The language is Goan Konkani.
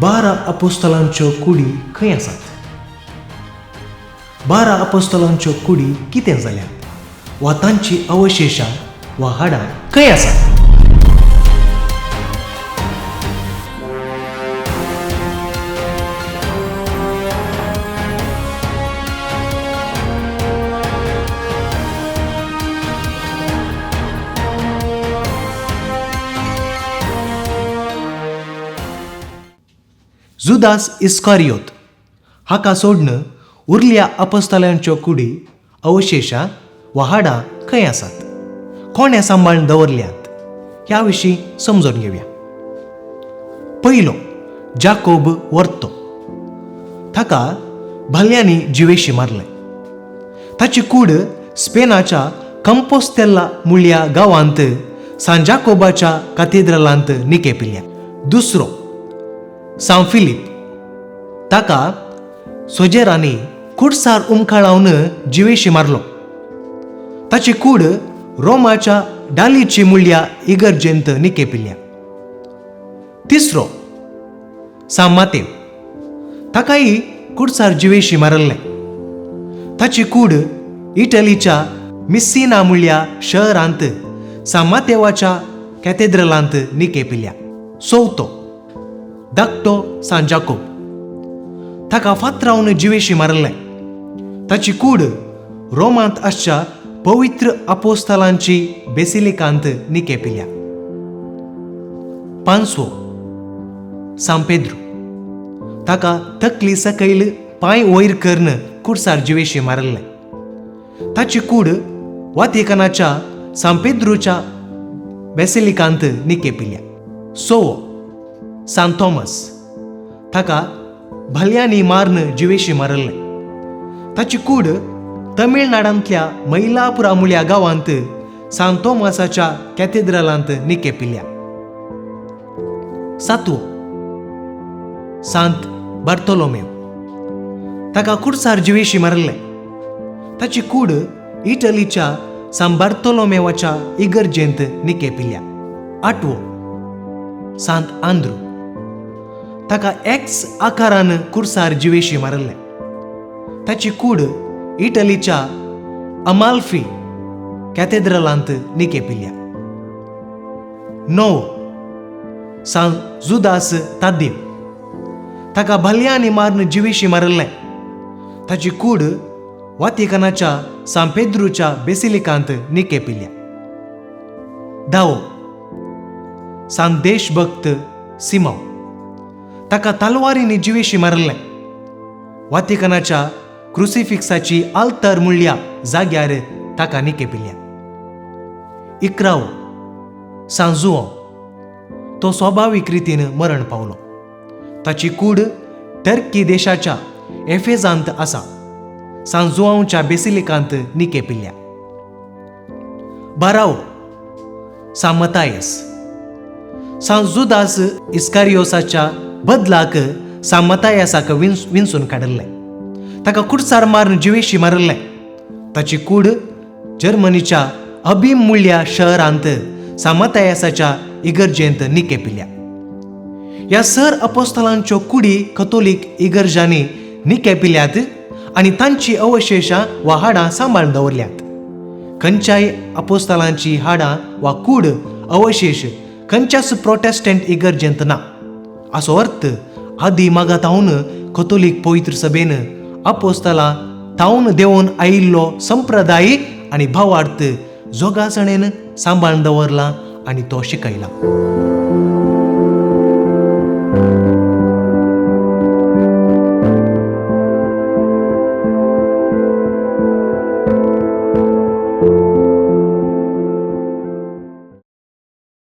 12 अपोस्तलांच्यो कुडी खंय आसात? 12 अपोस्तलांच्यो कुडी कितें जाल्यात वा तांची अवशेशां वा हाडां खंय आसात? जुदास इस्कारियोत हाका सोडून उरल्या अपोस्तलांच्यो कुडी, अवशेशां वा हाडां खंय आसात, कोणें सांबाळून दवरल्यात ह्या विशीं समजून घेवया. पयलो जाकोब वर्तो, ताका भाल्यांनी जिवेशी मारलें. ताची कूड स्पेनाच्या कंपोस्तेल्ला मुळ्या गांवांत सान जाकोबाच्या कातेद्रलांत निकेपिल्या. दुसरो सांव फिलीप, ताका सोजेरांनी कुडसार उमकाळावन जिवेशी मारलो. ताची कूड रोमाच्या डालीची मुळ्या इगर्जेंत निकेपिल्या. तिसरो सांव मातेव, ताकाय कुडसार जिवेशी मारल्लें. ताची कूड इटलीच्या मिस्सिना मुळ्या शहरांत सांव मातेवाच्या कॅथेड्रलांत निकेपिल्या. चवथो धाकटो सांव जाकोब, ताका फातरावन जिवेशी मारल्लें. ताची कूड रोमांत आसच्या पवित्र अपोस्तलांची बेसिलिकांत निकेपिल्या. पांचवो सांव पेद्रू, ताका तकली सकयल पांय वयर करून कुडसार जिवेशी मारल्लें. ताची कूड वातिकनाच्या सांव पेद्रूच्या बेसिलिकांत निकेपिल्या. सवो सांत थॉमस, ताका भाल्यांनी मारून जिवेशी मारल्लें. ताची कूड तमिळनाडांतल्या मैलापुरा मुळ्या गांवांत सांत थॉमसाच्या कॅथेड्रलांत निकेपिल्या. सातवो सांत बार्तोलोमेव, ताका कुडसार जिवेशी मारल्लें. ताची कूड इटलीच्या सांत बार्तोलोमेवाच्या इगर्जेंत निकेपिल्या. आठवो सांत आंद्रू, ताका एक्स आकारान कुर्सार जिवेशी मारल्लें. ताची कूड इटलीच्या अमाल्फी कॅथेड्रलांत निकेपिल्या. णवो सांत जुदास ताद्दीव, ताका भाल्यांनी मारून जिवेशी मारल्लें. ताची कूड वातिकनाच्या सांव पेद्रूच्या बेसिलिकांत निकेपिल्या. धावो सांत देशभक्त सिमांव, ताका तलवारींनी जिवेशी मारल्लें. वातिकनाच्या क्रुसिफिक्साची आल्तार मुळ्या जाग्यार ताका निकेपिल्या. 11वो सांव जुआंव, तो स्वाभावीक रितीन मरण पावलो. ताची कूड टर्की देशाच्या एफेजांत आसा, सांव जुआंवच्या बेसिलिकांत निकेपिल्या. 12वो सांव मतायस, सांव जुदास इस्कारियोसाच्या बदलाक सांव मतायसाक विंचून काडिल्लें. ताका कुडसार मारून जिवेशी मारिल्लें. ताची कूड जर्मनीच्या अबीम मुळ्या शहरांत सांव मतायसाच्या इगर्जेंत निकेपिल्या. ह्या सर अपोस्तलांच्यो कुडी कथोलीक इगर्जांनी निकेपिल्यात आनी तांची अवशेशां वा हाडां सांबाळून दवरल्यात. खंयच्याय अपोस्तलांची हाडां वा कूड अवशेश खंयच्याच प्रोटेस्टंट इगर्जेंत ना. असो अर्थ आदी मागा तावन कथोलीक पवित्र सभेन अपोस्तलां तावन देंवोन आयिल्लो संप्रदाय आनी भावार्थ जोगासणेन सांबाळून दवरला आनी तो शिकयला.